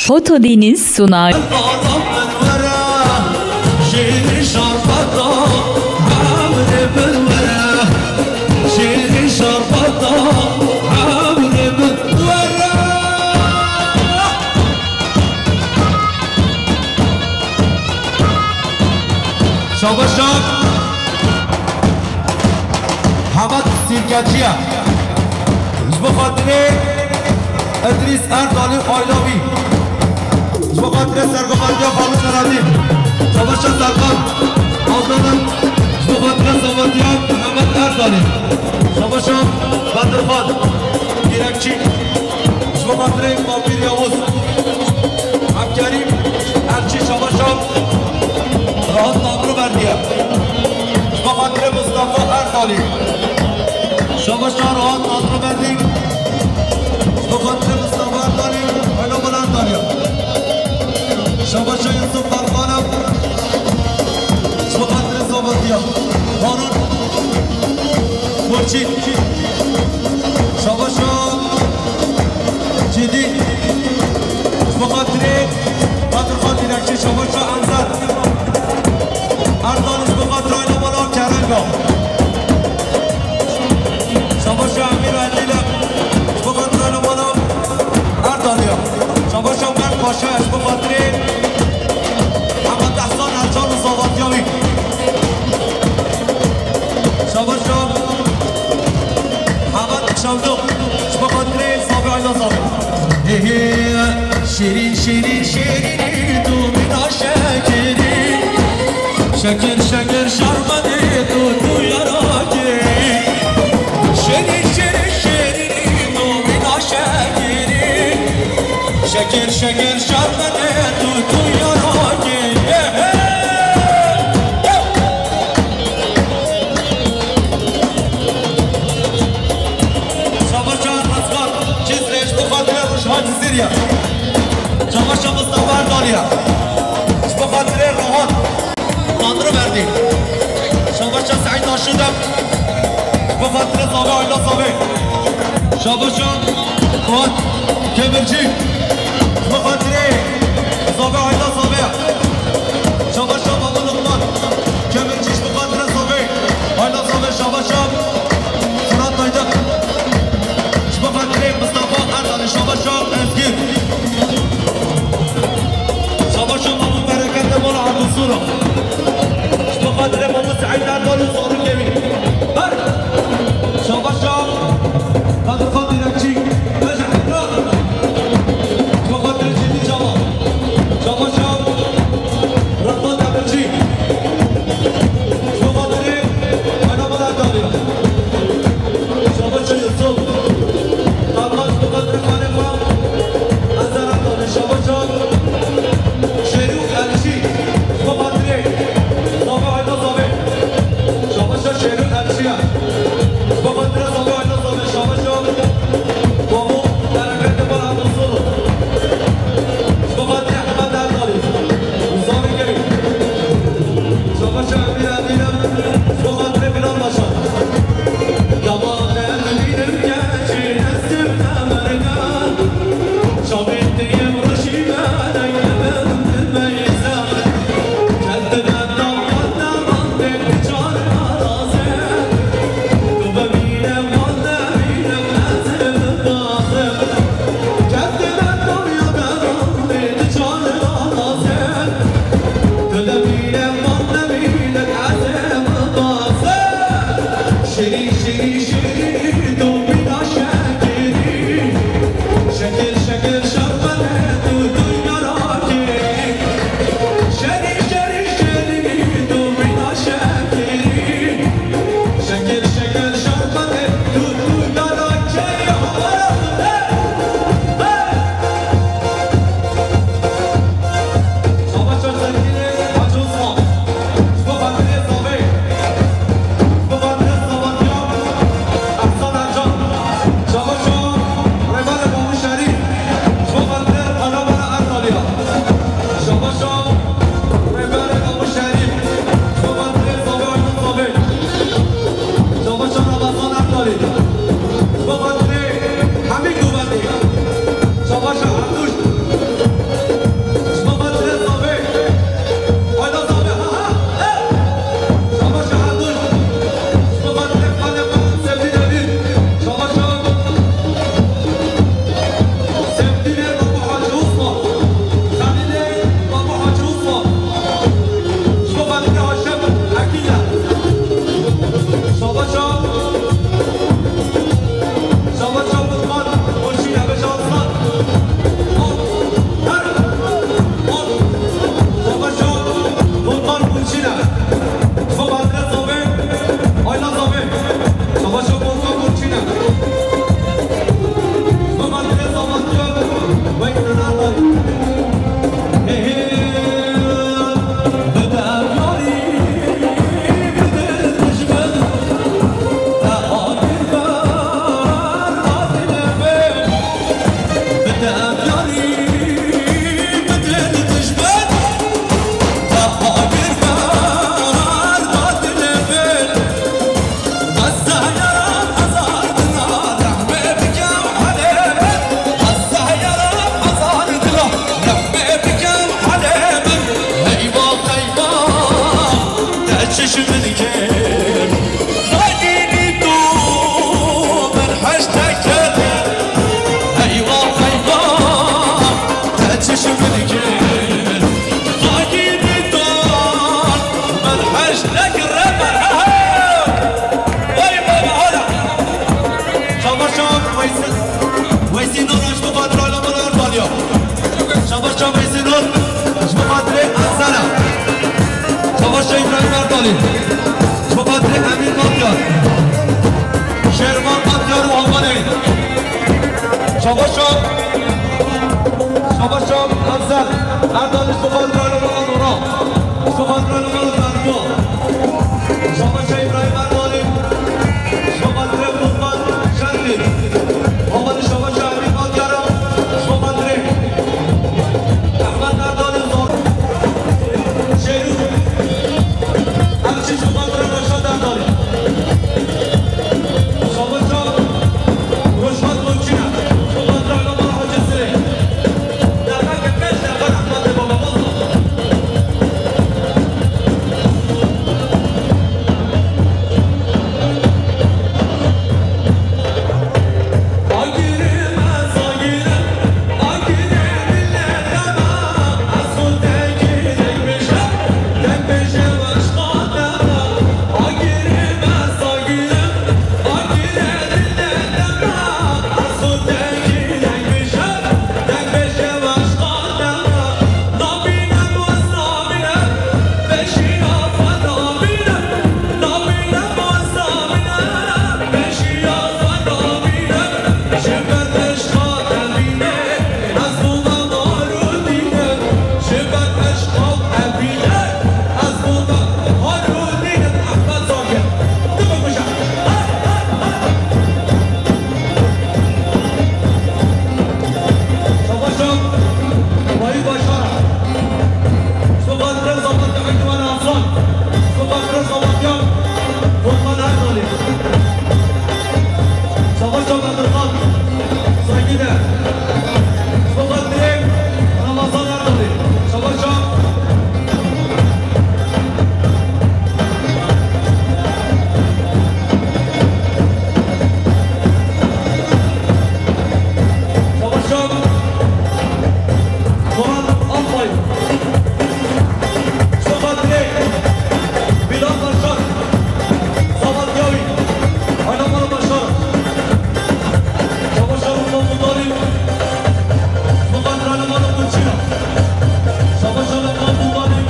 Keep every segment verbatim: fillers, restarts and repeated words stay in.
Foto Deniz sunar. Şabaşa Hemed Sîrkeciye. Ji bo xatirê Idrîs Erdalî û aîla wî. Ji bo xatirê sergovendiya Xalid Seredî. Şabaşa Serkan Aldanan. Ji bo xatirê savatiya Hemed Erdalî. Şabaşa Bedirxan Kîrekçî. Ji bo xatirê Bapîr Yavuz. Hemkerîm Elçî Şabaşa Rahat Tanrıverdiye. Ji bo xatirê Mustafa Erdalî. Şabaşa Rahat Tanrıverdi. Ji bo xatirê Mustafa Erdalî. Haylo Bala Erdalî. Şabaşa Yusuf Balkana. Ji bo xatirê Zavatiya. Harun Burçî. Şabaşa Cîdî. Ji bo xatirê Batirxan Dînekçî, şabaşa Enzer. Erdal ji bo xatirê Ayna Bala Kerenga. Şabaşa Emîr Edîle. Ji bo xatirê Ayna Bala Erdaliya. Şabaşa Mert Paşa ji bo xatirê Hemed Ehsan Ercan û Zavatiya wî. Şabaşa Hemed Şevdû, ji bo xatirê Zavê Ayla Zavê. Hê hê, şêrîn, şêrîn, şêrînî, tu min a şekirî. Şekir, şekir, şerbetê, tu, tu yara kirî. Şêrîn, şêrîn, şêrînî, tu min a şekirî. Şekir, şekir, şerbetê, tu, tu yara kirî. Hê hê. Şabaşa Asgar Cizre, ji bo xatirê Rojhan Cizîrî ye. Şabaşa Mustafa Erdalî ye. Ji bo xatirê Rohan Tanrıverdi. Şabaşa Seîd Aşidem. Ji bo xatirê Zavê Ayla Zavê. Şabaşa Fuat Kemirci. Ji bo xatirê Zavê Ayla Zavê. Şabaşa Baba Lokman Kemirci, ji bo xatirê Zavê Ayla Zavê. Şabaşa Fırat Aydın. Ji bo xatirê Mustafa Erdalî, şabaşa Ezgir. Şabaşa Mamû Bereketê Mola Erdosûra. Ji bo xatirê Mamû Seîd Erdalî û zarokê wî. Her. Şabaşa Bedirxan Dînekçî. Beşe. Erdalî ji bo xatirê mala Nora, ji bo xatirê mala Ferdo, Şabaşa Îbrahîm Erdalî, ji bo xatirê Furkan Şerlî, Havalî Şabaşa Emîn Akyara, ji bo xatirê Ehmed Erdalî Zor, Şêrû, Erçî, ji bo xatirê Reşad Erdalî. Şabaşa Rojhat Gulçîne, ji bo xatirê Hacî Sirê. Savaşa, Vahî Başar. Ji bo xatirê Zavat Ebdullah Hasan. Ji bo xatirê Zavat ya Furkan Erdalî. Savaşa Bedirxan. Saygıdeğer. Ji bo xatirê Ramazan Erdalî. Savaşa Savaşa Murat Alpay. Ji bo xatirê Bilal Başar. Zavat Yawî. Ayna Mala Başar. Savaşa Murat Mutalî. Ji bo xatirê Mala Gulçîna. Savaşa Murat Mutalî.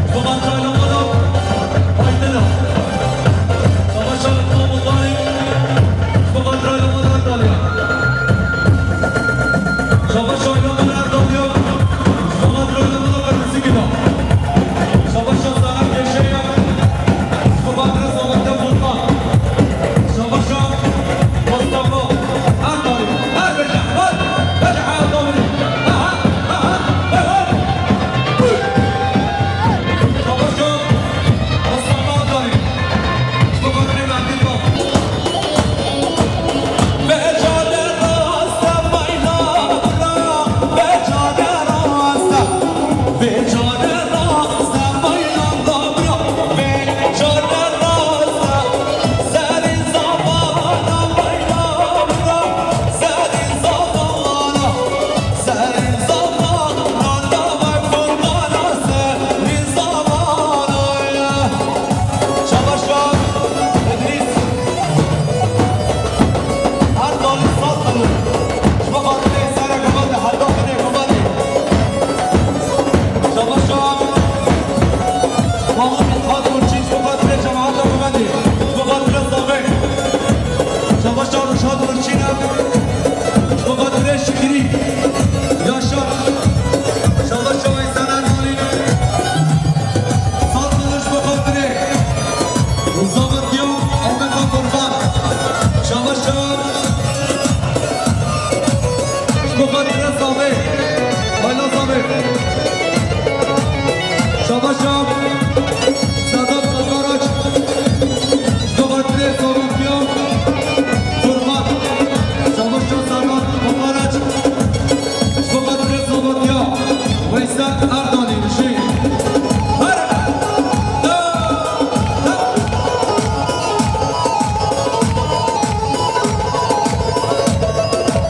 Ji bo xatirê Mala Aydina. Savaşa Murat Mutalî. Ji bo xatirê Mala Erdalî. Savaşa Murat Erdalî. Ji bo xatirê Mala Qermizî Gida. Savaşa Serap Yaşaya. Ji bo xatirê Zavat Furkan. Savaşa Mustafa Erdalî. Her beşe, her beşe Erdalî. Aha, aha, aha. Savaşa Mustafa Erdalî. Ji bo xatirê Mehmet Bab. Şabaş Şaban, Îdrîs, Erdalî Saltanû, ji bo xatirê sereke me de heta binê ku me de. Şabaş Şaban, Mahmud Mithat Gulçîn, ji bo xatirê cemaeta ku me de, ji bo xatirê Zavê. Şabaş Şaban, Ruşad Gulçîn e. Ji bo xatirê Şikrî, Yaşar, Şabaş Şaban, Sener Nalî, Sat Kılıç, ji bo xatirê Zavetiya Ahmet Kurban, Şabaş Şaban, ji bo xatirê Zavê, Ayla Zavê, Şabaş Şaban, Sedat Karaç, ji bo xatirê Zavetiya Furkan. Savaşa Sedat Karaç. Ji bo xatirê Zavetiya Veysel Erdalî. Her.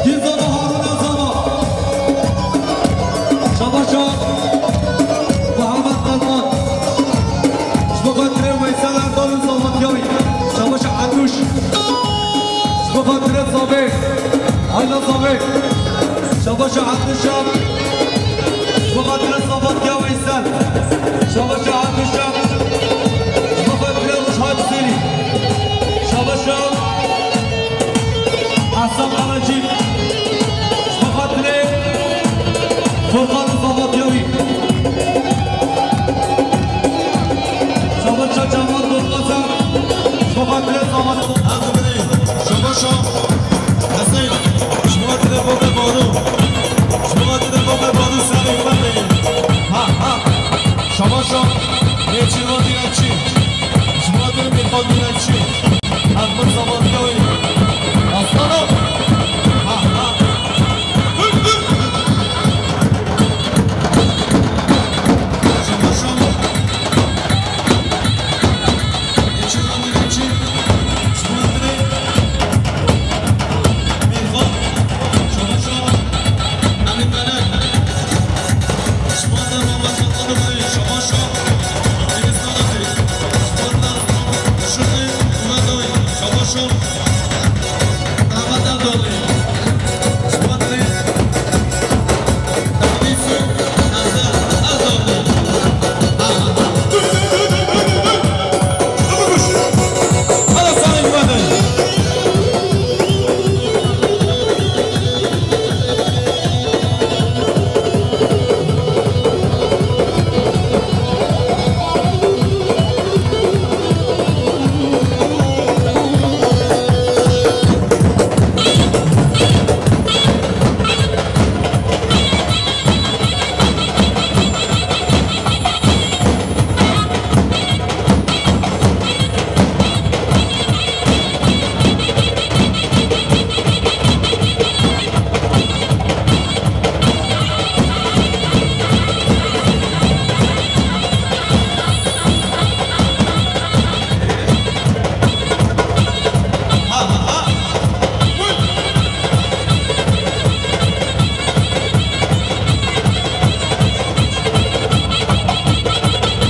Gîzana Haruna Zava. Şabaşa Muhammed Kalkan. Ji bo xatirê Veysel Erdal û Zavat Yawî. Şabaşa Erdûş. Ji bo xatirê Zavê. Ayla Zavê. Şabaşa Erdûşa. Ji bo xatirê Zavat Yawî Veysel. Şabaşa Erdûşa. Ji bo xatirê Rojhat Sêrî. Şabaşa Ehsan Karacî. Ji bo xatirê Furkan û Zavat Hesên, ji bo hatine bo me Banu. Ji bo hatine bo me Banu serê xwe de. Ha, ha. Şabaşa, Nêçîrvan Dînekçî. Ji bo hatine Mêrxan Dînekçî. Ehmed Zamantiya wê. Aslana. Ha, ha. Şabaşa.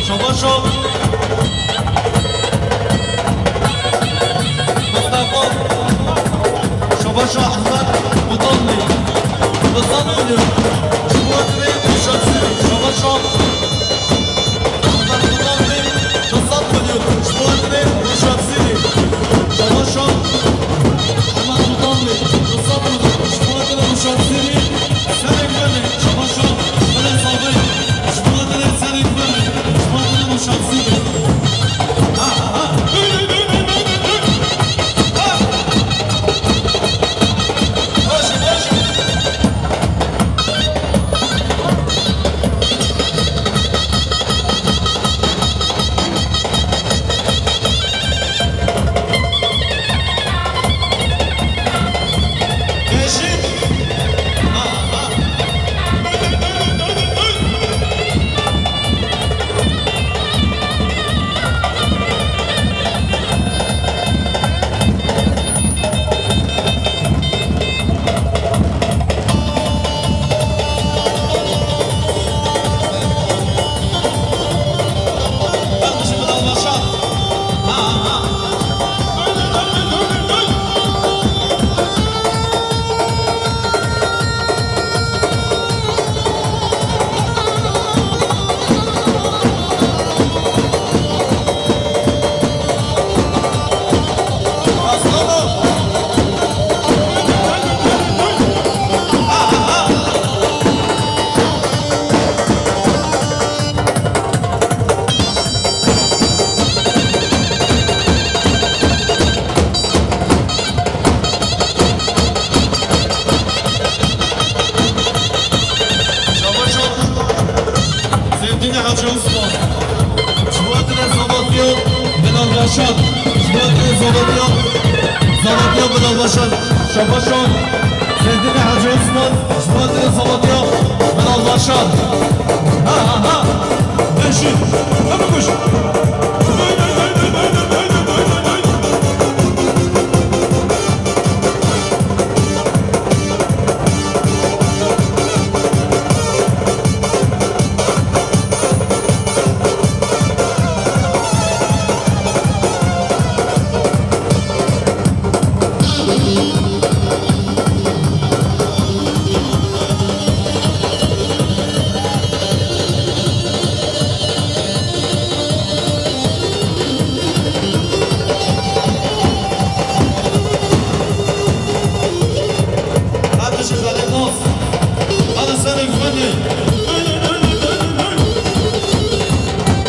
Şabaşo. Mustafa. Şabaşo Ahmet Mutalli. Mustafa. Şabaşo. Şabaşo Seyfdînê Hacı Osman. Ji bo hatine Zavatiya Bilal Başar. Ji bo hatine Zavatiya, Zavatiya Bilal Başar. Şabaşo Seyfdînê Hacı Osman. Ji bo hatine Zavatiya Bilal Başar. Ha, ha, ha. Beşî. Hemû kuş. Hadi ji xelê nas. Hadi serê xwedê.